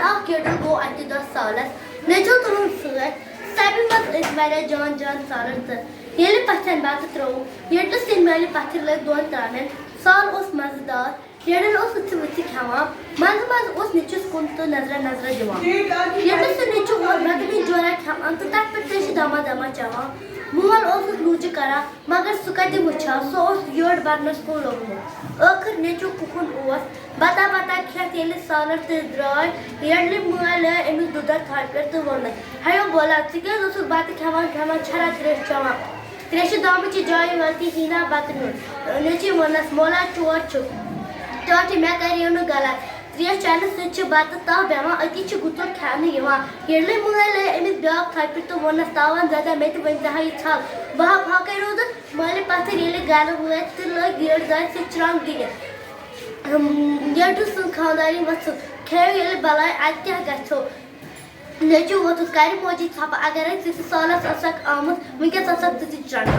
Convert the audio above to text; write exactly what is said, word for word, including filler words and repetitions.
اکھ یٔڈٕل گوٚو اَکہِ دۄہ سالس۔ نیٚچو تُلُن سۭتۍ۔ سبہِ منٛز ٲسۍ واریاہ جان جان سالر تہٕ ییٚلہِ پژھٮ۪ن بتہٕ ترٛوو، یٔڈلہٕ سٕنٛدۍ مٲلۍ پتھٕرۍ لٔگۍ دۄن ترامٮ۪ن۔ سال اوس مزٕ دار۔ یٔڈٕل اوس وٕژھِ وٕژھِ کھٮ۪وان۔ منٛزٕ منٛزٕ اوس نیٚچوِس کُن تہٕ نظرا نظرا دِوان۔ یٔڈلہٕ سُنٛد نیٚچو اوس بتہٕ بیٚیہِ جورا کھٮ۪وان تہٕ تتھ پٮ۪ٹھ تریشہِ دما دما چٮ۪وان۔ مول اوسُس لوٗچہِ کران، مگر سُہ کتہِ وٕچھِ ہا، سُہ اوس یٔڈ برنس کُن لوٚگمُت۔ ٲخٕر نیٚچو کُکُن اوس۔ بتا بتا کھٮ۪تھ ییٚلہِ سالر تہٕ درٛاے، یٔڈلہِ مٲلۍ لٲے أمِس دُدر تھپھ پٮ۪ٹھ تہٕ ووٚنُس، ہیو بولا، ژٕ کیٛازِ اوسُکھ بتہٕ کھٮ۪وان کھٮ۪وان چھرا تریش چٮ۪وان؟ تریشہِ دامہٕ چہِ جایہِ وٲتی ہی نا بتہٕ نیُن۔ نیٚچوۍ ووٚننس، مولا چور چھُکھ، ٹٲٹھہِ مےٚ کریو نہٕ غلط۔ تریش چٮ۪نہٕ سۭتۍ چھِ بتہٕ تاپھ بیٚہوان، أتی چھِ گُتُل کھٮ۪نہٕ یِوان۔ ییٚلہِ مٲلۍ لٲے أمِس بیٛاکھ تھپھ پٮ۪ٹھ تہٕ ووٚننس، تاوان زیادہ مےٚ تہِ ؤنۍ زِ ہا یہِ ژھل۔ بہٕ ہا پھاکے روٗدُس۔ مٲلۍ پتھر ییٚلہِ گرٕ وٲتۍ تہٕ لٲگۍ یٔڈ دارِ سۭتۍ چرٛانٛگ دِنہِ۔ ہم، یٔڈ سُنٛد خانٛدارِنۍ ؤژھٕس، کھیٚیِو ییٚلہِ بلاے، اَتہِ کیٛاہ گژھیو؟ نیٚچوٗ ووٚتھُس، کَرِ موجی ژھۄپہٕ، اگرے ژٕ تہِ سالس ٲسکھ آمُت، وٕنکٮ۪س آسکھ ژٕ تہِ چرٛانٛگان۔